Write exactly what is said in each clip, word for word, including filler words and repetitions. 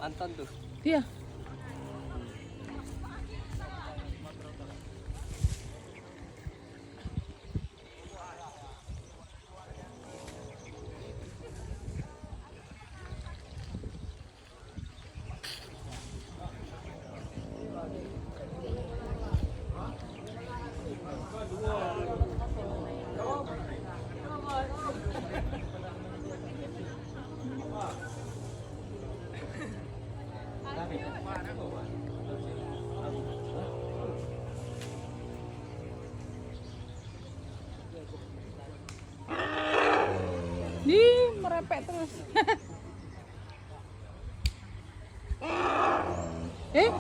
Anton tuh. Iya. Ih, merepek terus. Eh?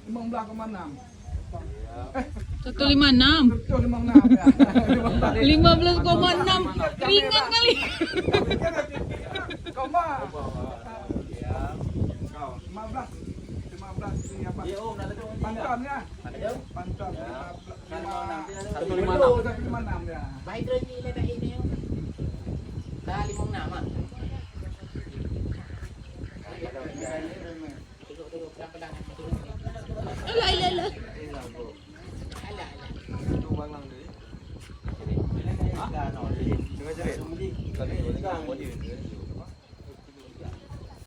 Limong belas koma enam. Satu lima enam. Satu lima enam, ya. Lima belas koma enam. Ringan kali. Koma. Lima belas. Lima belas ni apa? Pantun, ya. Pantun. Satu lima enam. Satu lima enam, ya. Nah, lima enam, ah. Alah, alah, alah.